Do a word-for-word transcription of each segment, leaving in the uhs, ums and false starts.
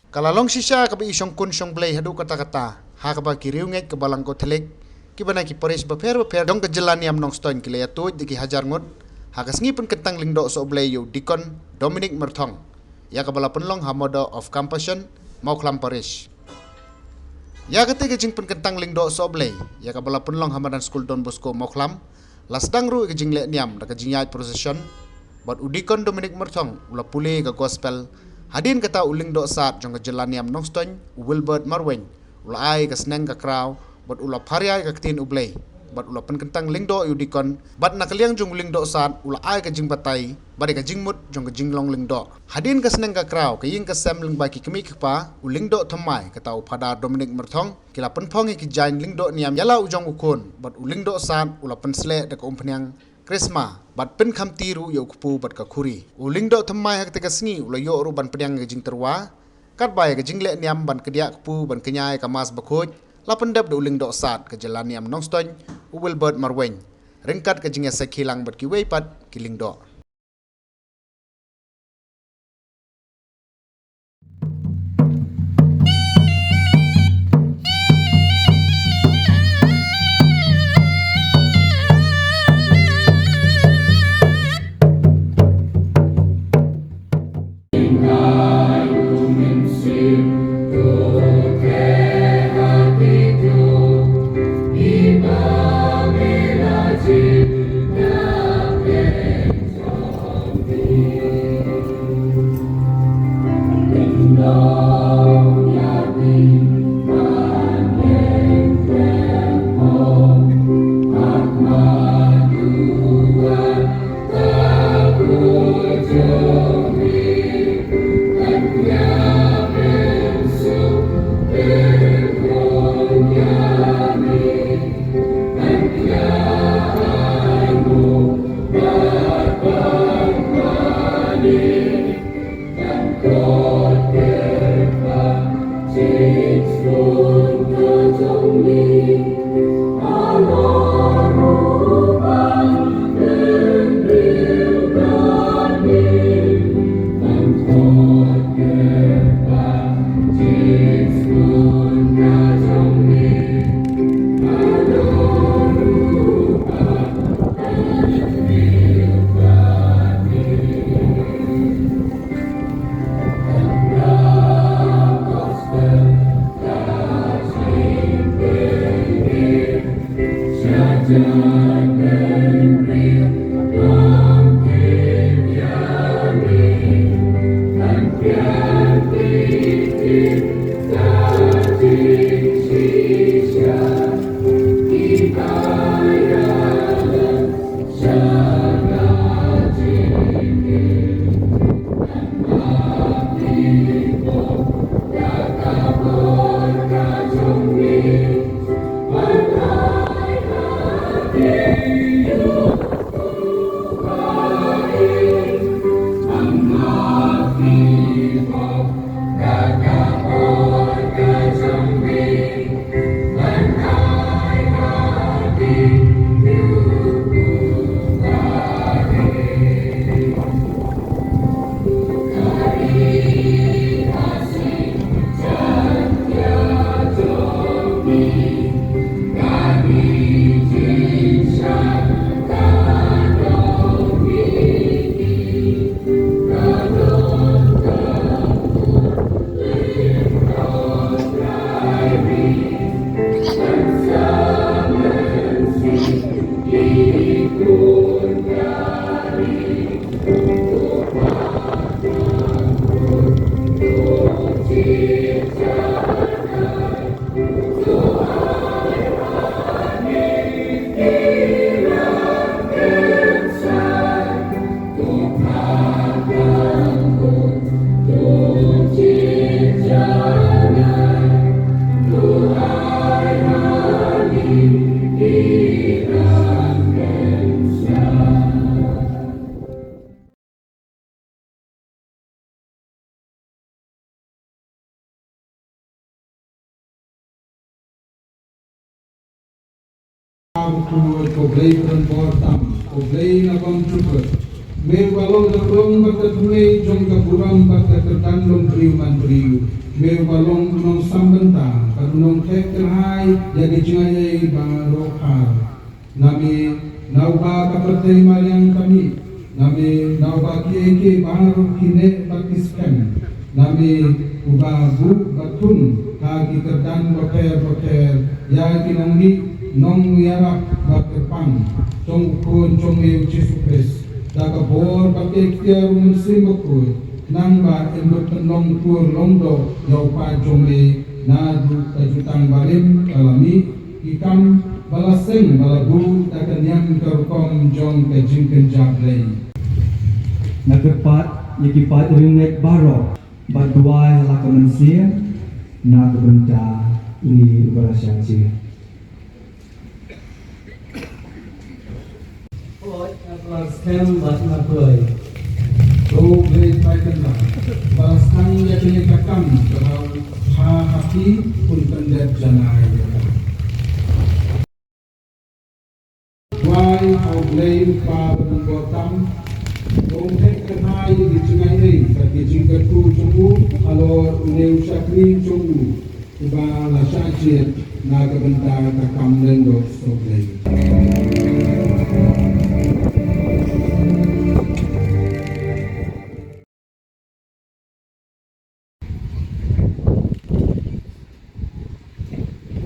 Ka la long shisha kaba i shongkun shongblei haduh katta katta ha kaba ki riewngeit ka Balang Katholik kiba na ki parish bapher bapher jong ka jylla niam Nongstoiñ ki la ïatuid da ki hajar ngut ha ka sngi pynkyntang lyngdoh sohblei ïa u Deacon Dominic Myrthong, ïa kaba la pynlong ha Mother of Compassion, Mawkhlam Parish. Ïa kata ka jingpynkyntang lyngdoh sohblei ïa kaba la pynlong ha madan skul Don Bosco Mawkhlam, la sdang ruh ka jingleh niam da ka jingïaid procession bad u Deacon Dominic Myrthong u la pule ka gospel. Hadien kata u lyngdoh sad jong ka jylla niam Nongstoiñ, u Wilbert Marwein, u la ai ka sneng ka kraw bad u la pharia ïa ka ktien U Blei bad u la pynkyntang lyngdoh ïa u Deacon, bad na ka liang jong u lyngdoh sad u la ai ka jingbatai bad ïa ka jingmut jong ka jinglong lyngdoh. Hadien ka sneng ka kraw, ka ïing ka sem lyngba ki kmie ki kpa, u lyngdoh thymmai kata u Phadar Dominic Myrthong, ki la pynphong ïa ki jaiñ lyngdoh niam ïa la u jong u khun bad u lyngdoh sad u la pynsleh da ka umphniang krisma bad pynkhamti ruh ïa u kpu bad ka khuri. U lyngdoh thymmai ha kata ka sngi u la ïoh ruh ban pdiang ïa ka jingtyrwa katba ïa ka jingleh niam ban kdiah kpu ban kñia ïa ka Mass bakhuid la pyndep da u lyngdoh sad ka jylla niam Nongstoiñ, u Wilbert Marwein, ryngkat ka jingïasakhi lang bad kiwei pat ki lyngdoh. Ko Blei pynbor tam, ko Blei na bam trooper. Me uba long ka khlong bad ka thymmei jong ka burom bad ka kyrdan long briew man briew. Me uba long u nongsam bynta bad u nongtheh kyrhai ïa ki jingaiei baroh ar. Na me, na uba ka pyrthei mariang ka mih. Na me, na uba kiei kiei baroh ki neh bad ki skhem. Na me, uba buh bad thung ha ki kyrdan bapher bapher ïa ki nongmih nongïarap bad kyrpang jong u Khun jong me u Jisu Khrist. Da ka bor bad ka iktiar u Mynsiem Bakhuid, khnang ba yn lut pynlong kur long doh ïa u paid jong me naduh ka jutang barim ka la mih, ki kam ba la seng ba la buh da ka niam ka rukom jong ka jingkynja Blei. Nga kyrpad ïa ki paid riewngeit baroh ban duwai ha la ka mynsiem na ka bynta une uba la shah jied. Hooid, nga la skhem bad nga poi. To Blei Trai Kynrad, ba la sdang ïa kane ka kam, kaba ha ha phi un pyndep janai ïa ka. Duwai ha U Blei U Kpa Badonbor tam, ba un theh kyrhai ïa ki jingaiei bad ki jingkyrkhu jong u halor une u shakri jong u, uba la shah jied na ka bynta ka kam lyngdoh sohblei.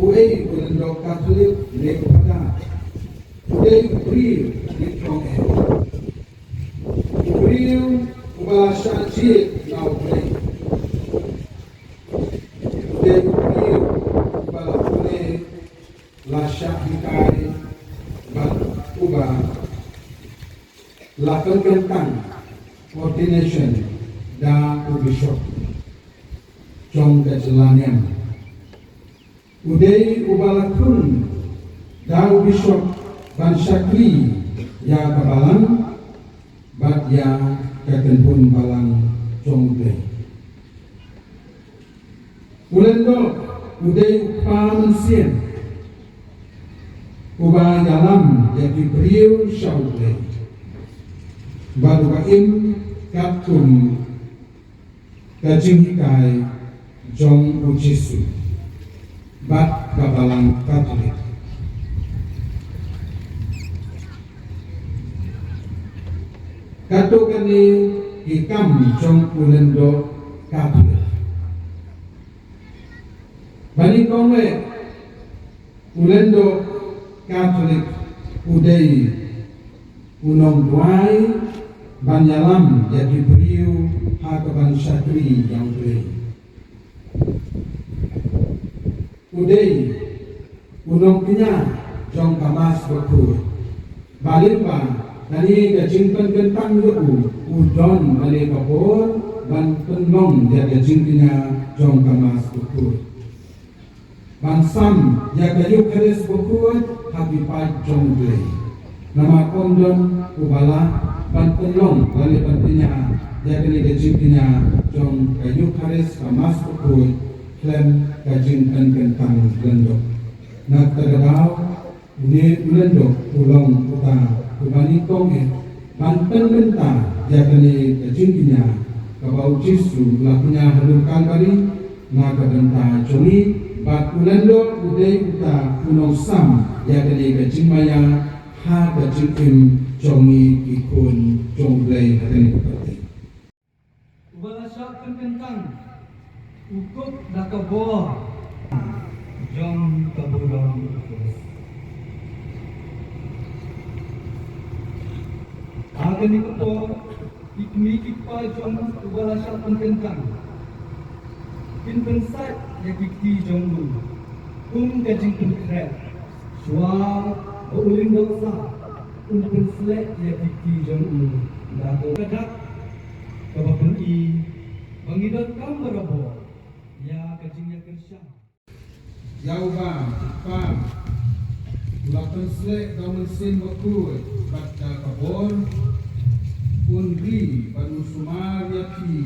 Uei u lyngdoh Katholik ne u Patar? Uei u briew ne u kong eh? U briew uba la shah jied na U Blei. Uei u briew uba la pule, la shah hikai bad uba la pynkyntang, ordination, da u bishop jong ka jylla niam? Uei uba la khun da u bishop ban shakri ïa ka balang bad ïa ka kynhun balang jong U Blei? U lyngdoh u dei u kpa mynsiem uba ïalam ïa ki briew sha U Blei bad uba im katkum ka jinghikai jong U Jisu bad ka Balang Katholik. Katto katne ki kam jong u lyngdoh Katholik. Ba nyngkong eh, u lyngdoh Katholik u dei u nongduwai ban ïalam ïa ki briew ha kaban shakri ïa U Blei. U dei u nongkñia jong ka Mass Bakhuid. Ba lyngba kane ka jingpynkyntang ïa u, u don kane ka bor ban pynlong ïa ka jingkñia jong ka Mass Bakhuid. Ban sam ïa ka Eukharist Bakhuid ha ki paid jong U Blei. Namar ym don uba lah ban pynlong lane ban kñia ïa kane ka jingkñia jong ka Eukharist, ka Mass Bakhuid, khlem ka jingpynkyntang lyngdoh. Na kata ka daw, une u lyngdoh u long uta uba nyngkong eh ban pynbynta ïa kane ka jingkñia kaba U Jisu u la kñia ha dur Kalbari na ka bynta jong ngi, bad u lyngdoh u dei uta u nongsam ïa kane ka jingmaïa ha ka jingim jong ngi ki khun jong U Blei ha kane ka pyrthei. Uba la shah pynkyntang u kup da ka bor jong ka burom u Khrist. Ha kane ka por, ki kmie ki kpa jong uba la shah pynkyntang kin pynsait ïa ki kti jong u kum ka jingpynkhreh, shuwa ba u lyngdoh sah un pynsleh ïa ki kti jong u da ka dak kaba pyni ba ngi donkam barabor ïa ka jingïakyrshan. Ïa uba u Kpa u la pynsleh da u Mynsiem Bakhuid bad da ka bor, un ri bad un sumar ïa phi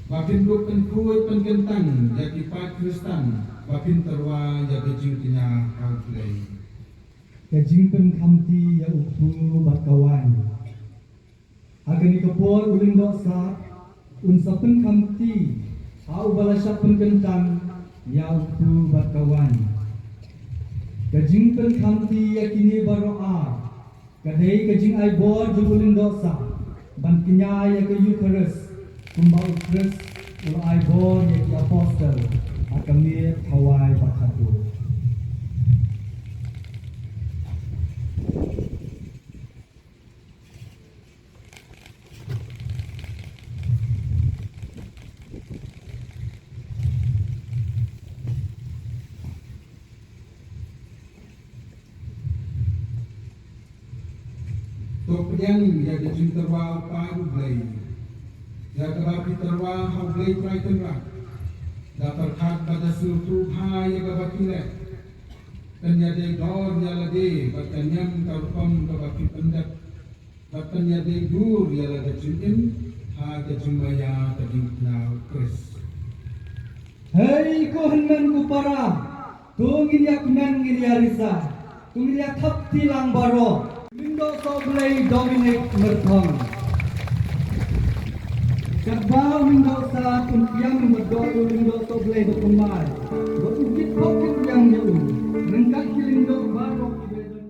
ba phin dup pynkhuid pynkyntang ïa ki paid Khristan ba phin tyrwa ïa ka jingkñia ha U Blei. Ka jingpynkhamti ïa u kpu bad ka waiñ. Ha kane Bor u Lyngdoh Sat un sa pynkham kti ha uba la shah pynkyntang ïa u kpu bad ka waiñ. Ka jingpynkham kti ïa kine baroh ar ka dei ka jingai bor jong u Lyngdoh Sat ban kñia ïa ka Eukharist, kumba u Khrist u la ai bor ïa ki apostol ha ka miet Hawai ba khatduh. To pdiang ïa ka jingtyrwa u Kpa u Blei, ïa kaba phi tyrwa ha u Blei Trai Kynrad, da pyrkhat bad da sngewthuh bha ïa kaba phi leh. Pynïadei dor ïa lade bad ka niam ka rukom kaba phi pyndep, bad pynïadei dur ïa la ka jingim ha ka jingmaïa ka jingkhlaw Khrist. Hei ko hynmen ko para, to ngin ïa kmen ngin ïa risa, to ngin ïa thap kti lang baroh. Lyngdoh Sohblei Dominic Myrthong. Katba u Lyngdoh Sat un pdiang bad doh ïa u Lyngdoh Sohblei bathymmai, bad u kit pok kit pdiang ïa u ryngkat ki lyngdoh baroh kiba ïadon.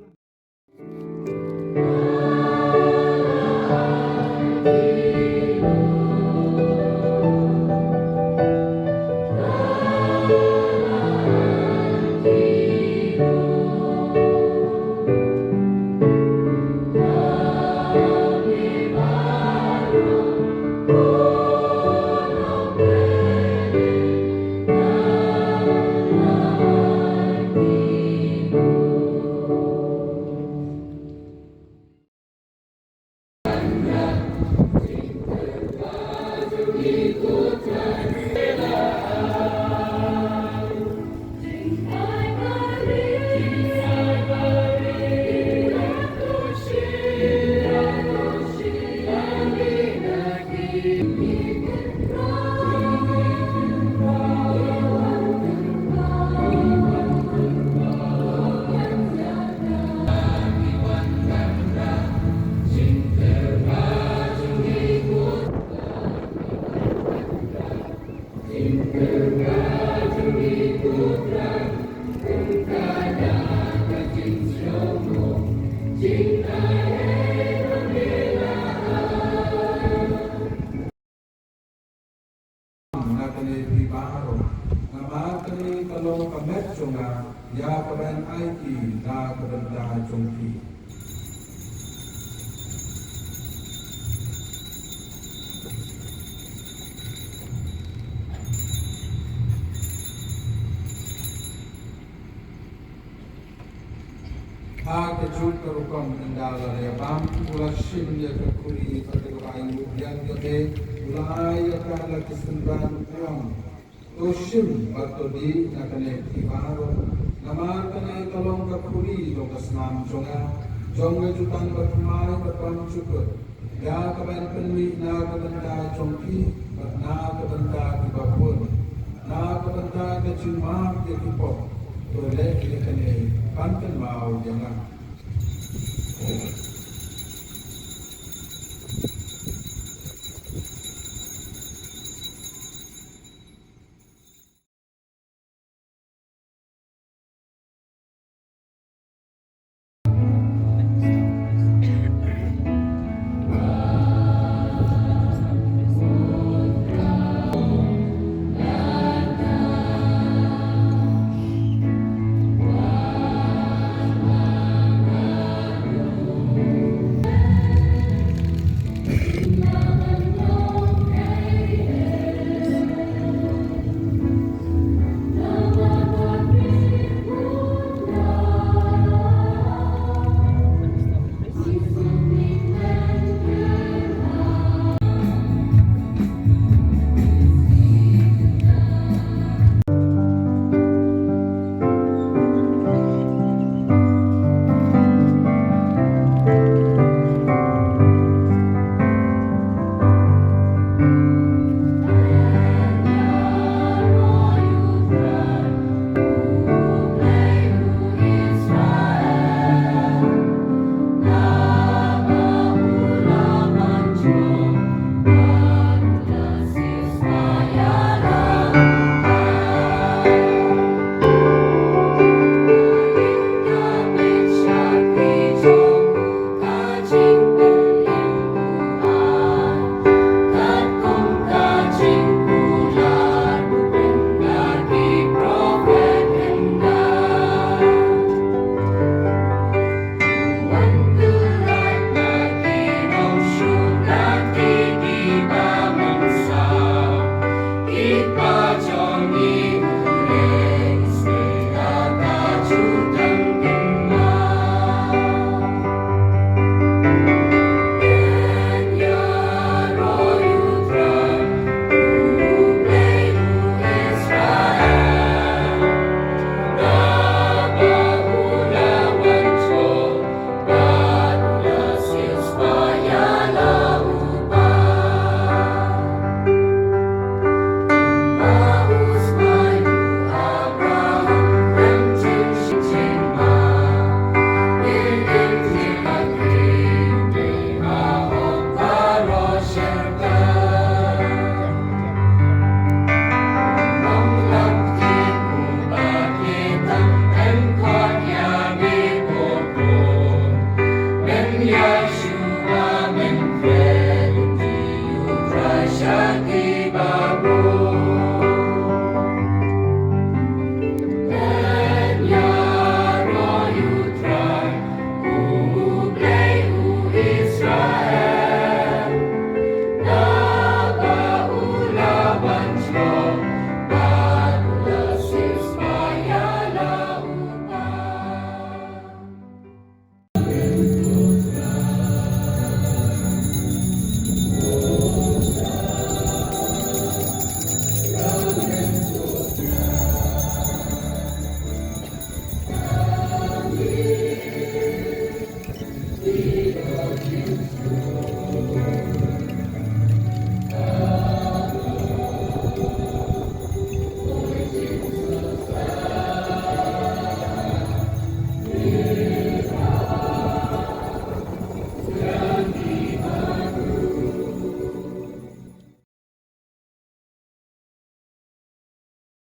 Na kane phi baroh, namar kane ka long ka met jong nga, ïa kaban aiti na ka bynta jong phi. Ha kajuh ka rukom ynda la leh bam, u la shim ïa ka khuri, bad da kaba ainguh ïa ka, u la ai ïa ka ha la ki synran u ong, to shim bad to dih na kane phi baroh, namar kane ka long ka khuri jong ka snam jong nga, jong ka jutang bathymmai bad bymjukut. Ïa kaban pynmih na ka bynta jong phi bad na ka bynta kiba bun, na ka bynta ka jingmap ïa ki pop. To leh ïa kane ban kynmaw ïa nga.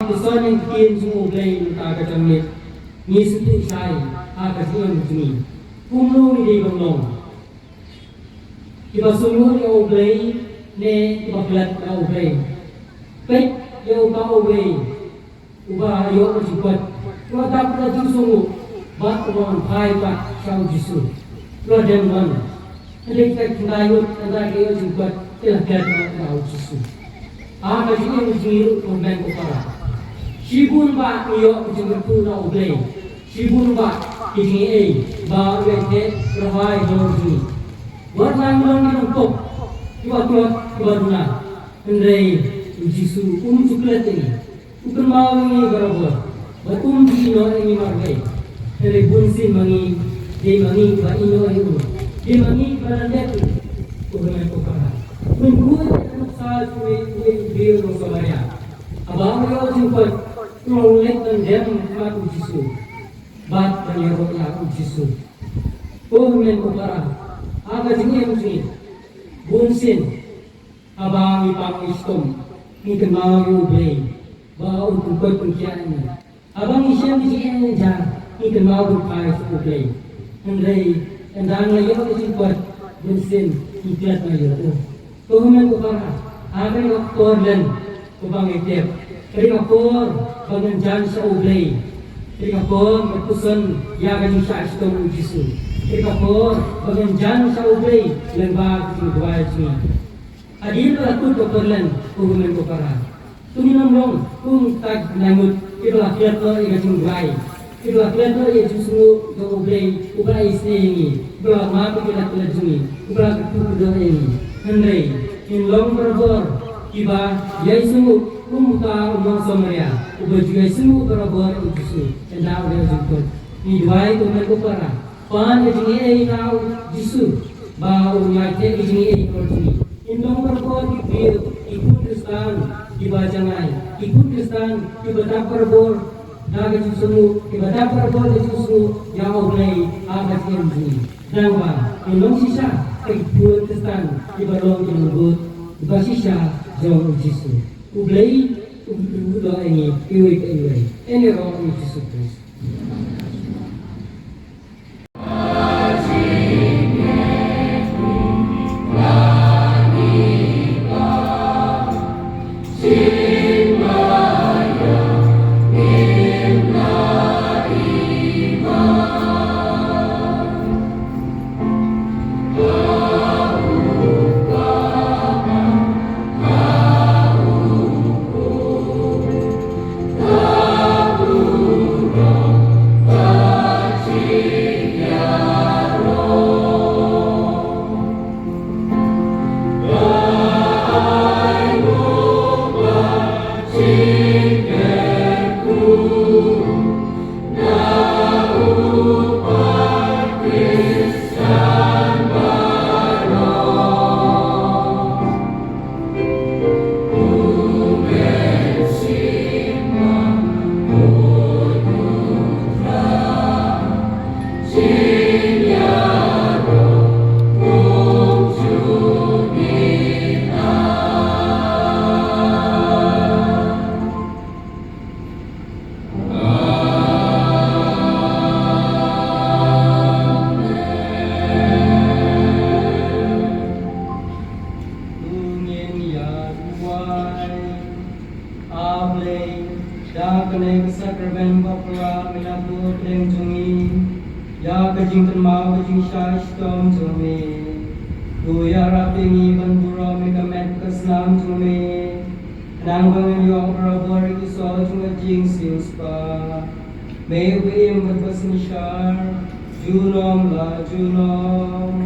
Ka son ïa ka ktien jong U Blei mynta ka janmiet. Ngi sngewthuh shai ha ka jingim jong ngi kumno ngi dei ban long kiba sngewthuh ïa U Blei ne kiba klet ïa U Blei. Peit ïa uta uwei uba ïoh ka jingkot, uba dap ka jingsngew bad uba wan phai pat sha U Jisu. Uba dem wan. Hynrei kita ki khyndai ngut, ynda ki ïoh jingkot, ki la klet noh ïa U Jisu. Ha ka jingim jong ngi ruh, ko hynmen ko para, shibun bah ngi ïoh ka jingkyrkhu na U Blei. Shibun bah ki jingaiei ba U ïaid theh rhai halor jong ngi. Wat la ngi long ki nongpop, kiba tlot, kiba duna, hynrei U Jisu um ju klet ïa ngi. U kynmaw ïa ngi barabor bad um ju ïehnoh ïa ngi marwei. Hynrei bunsien ma ngi, dei ma ngi ba ïehnoh ïa u, dei ma ngi ba la leh ïa u. Ko hynmen ko para, mynta ka nuksa jong uwei u briew nong Samaria, haba u ïoh jingkoit, u long leit ban dem ha khmat U Jisu bad ban ïaroh ïa U Jisu. Ko hynmen ko para, ha ka jingim jong ngi, bunsien haba ngi pang ngi shitom, ngi kynmaw ïa U Blei ba un pynkoit pynkhiah ïa ngi. Haba ngi shem ïa ka jingeh jingjar, ngi kynmaw ban phai sha U Blei. Hynrei ynda ngi la ïoh ka jingkoit, bunsien ngi klet noh ïa u. Ko hynmen ko para, ha kane ka por lem kaba ngi tep, ka dei ka por ba ngan jan sha U Blei. Ka dei ka por ba ngan puson ïa ka jingshah shitom U Jisu. Ka dei ka por ba ngan jan sha U Blei lyngba ka jingduwai jong ngi. Hadien ba la kut ka por lem, ko hynmen ko para, to ngin ym long kum kita ki khyndai ngut kiba la klet noh ïa ka jingduwai, kiba la klet noh ïa ka jingsngew jong U Blei uba la isynei ïa ngi, uba la map ïa ki lad ki lad jong ngi, uba la kyrkhu kyrdoh ïa ngi. Hynrei ngin long barabor kiba ïaisngew kum uta u nong Samaria uba ju ïaisngew barabor ïa U Jisu ynda u la ïoh jingkoit. Ngi duwai, ko hynmen ko para, pan ka jingaiei na U Jisu ba un ïaid theh ka jingaiei halor jong ngi. Ngin long barabor ki briew, ki khun Khristan kiba jangai, ki khun Khristan kiba dap barabor da ka jingsngew, kiba dap barabor da ka jingsngew ïa U Blei ha ka jingim jong ngi. Dang ba ngin long shisha ki khun Khristan kiba long ki nongbud kiba shisha jong U Jisu. U Blei un ïoh ïa ngi iwei pa iwei. Ïaroh ïa U Jisu Khrist. Ka jingshai shitom jong me. To ïarap ïa ngi ban burom ïa ka met ka snam jong me. Khnang ba ngin ïoh barabor ïa ka sor jong ka jingsiewspah. Me uba im bad ba synshar junom la junom.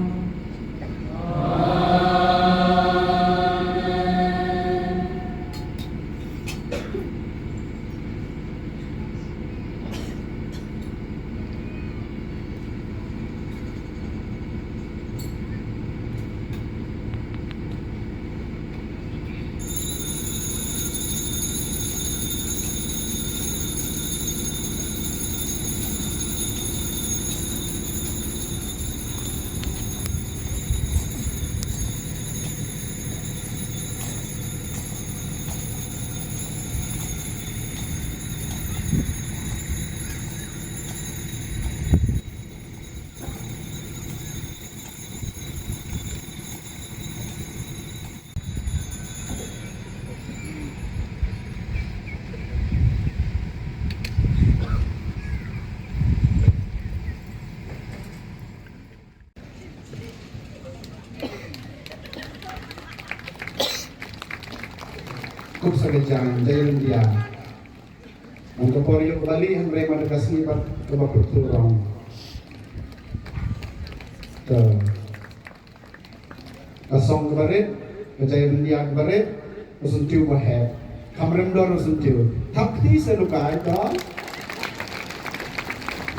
Kup sa ka jaiñ, jaiñ India. Nang ka por ïoh ka bali hynrei mada ka sngi bad kaba pyrthei rong. Ka song kaba rit, ka jaiñ India kaba rit, u syntiew ba heh. Kham rem dor u syntiew. Thap kti sa lukai, to.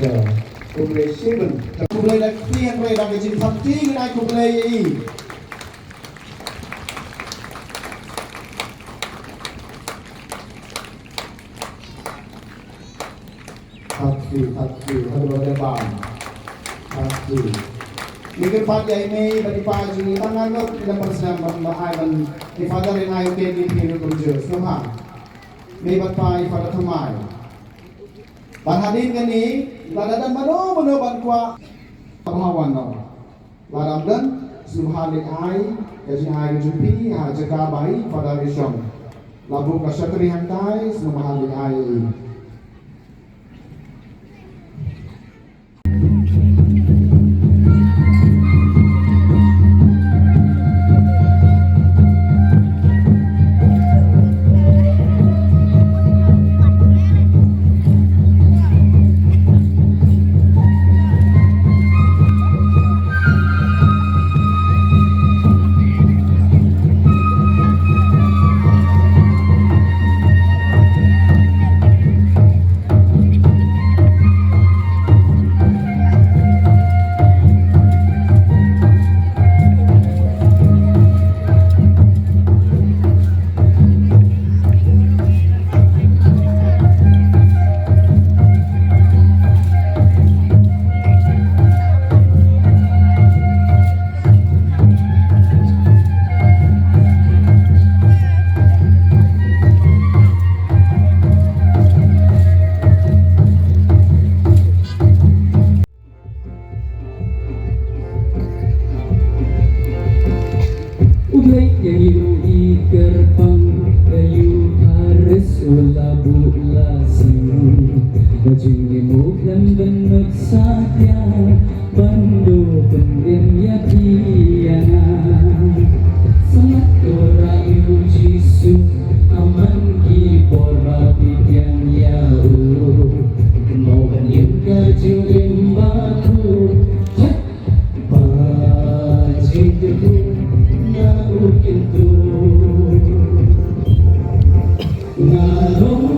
To. Khublei shibun. To khublei da kti hynrei da ka jingthap kti ngan ai khublei ïa i. Thap kti, thap kti, thap kti, thap kti. Thap kti. Ngi kyrpad ïa i mei bad i pa jong ngi tang ngan ngot ïa ka pyrshang ban ba ai ban i Father Ringai u kem ïa phi ruh kumjuh. Sngewbha. Mei bad pa i Father Thymmai. Ban hadien kane lada don mano mano ban kwah. Sngewbha wan noh. Lada ym don, sngewbha leit ai ka jingai ka jong phi ha jaka ba i Father i shong. La buh ka shakri hangtai, sngewbha leit ai. U Blei ïa ngi ruh i kyrpang, ïa u Haris u la buh la siew. Ba jingim u khlem ban nuksa ïa, ban duh pynïeng ïa phi ïa nga. Sa ïa u Jisu, amman ki por ba phi pdiang ïa u. Kynmaw ban ïeng ka jingim ba khuid. Ba jingkyrkhu na u kyntu. Nga long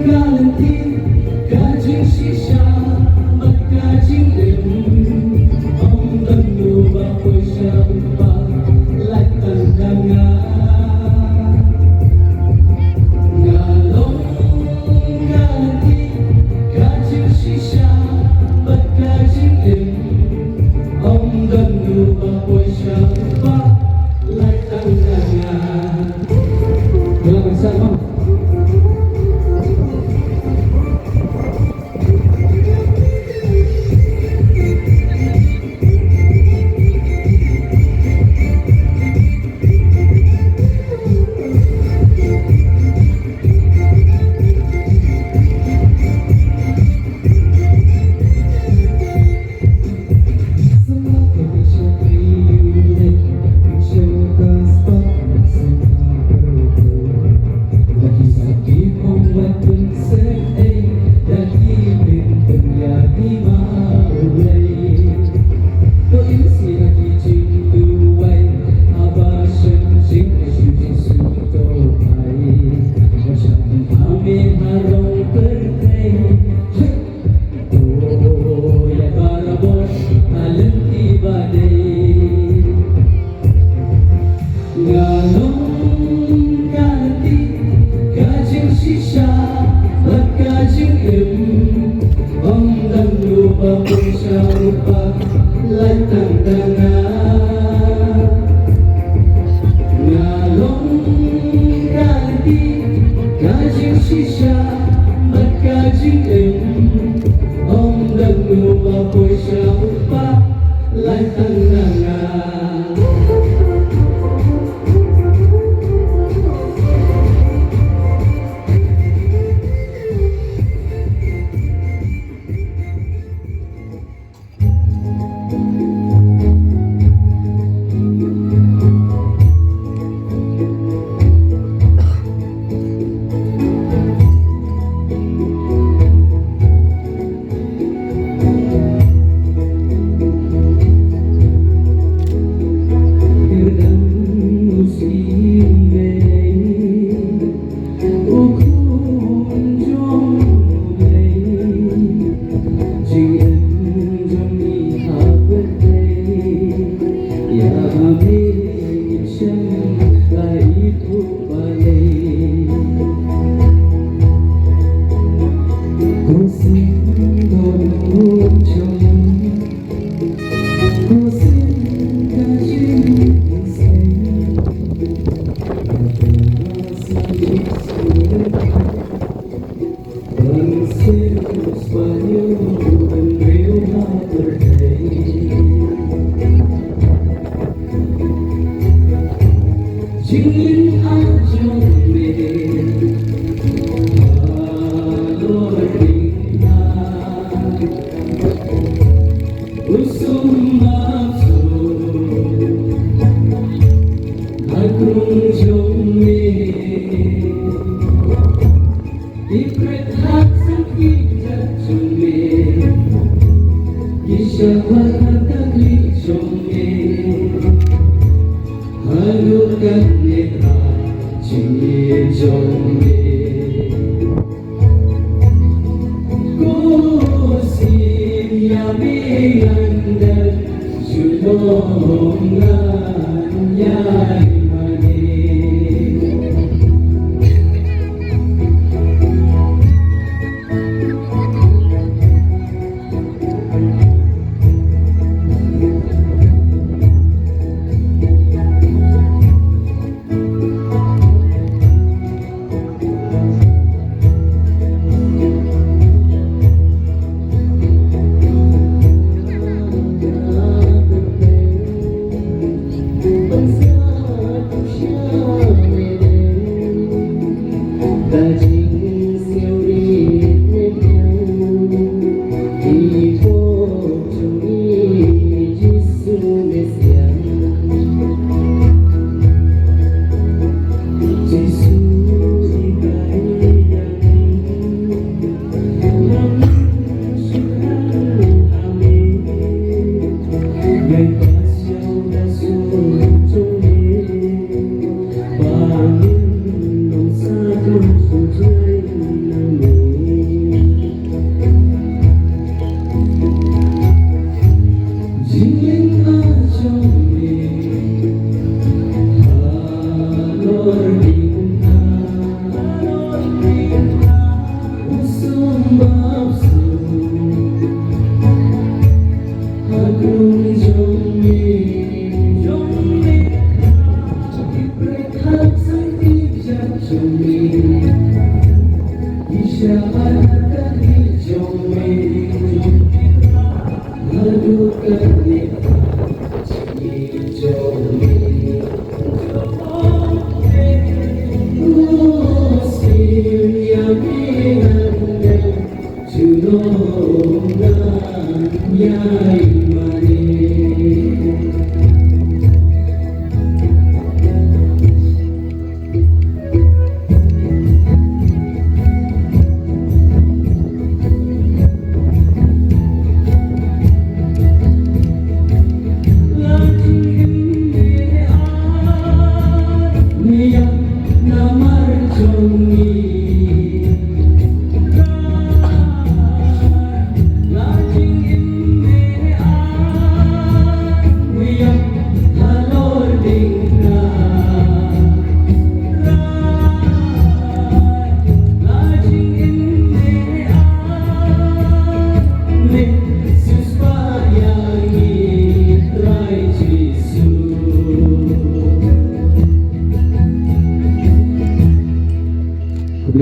ka lynti, ka jingshisha bad ka jingim. Ym don uba poi sha u Kpa lait tang da nga. Nga long ka lynti, ka jingshisha bad ka jingim. Ym don uba poi sha u Kpa lait tang da nga. Dei ban sah, bang. Nga long ka lynti ka jingshisha bad ka jingim. Ym don uba poi sha u kpa lait tang na nga.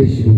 Shu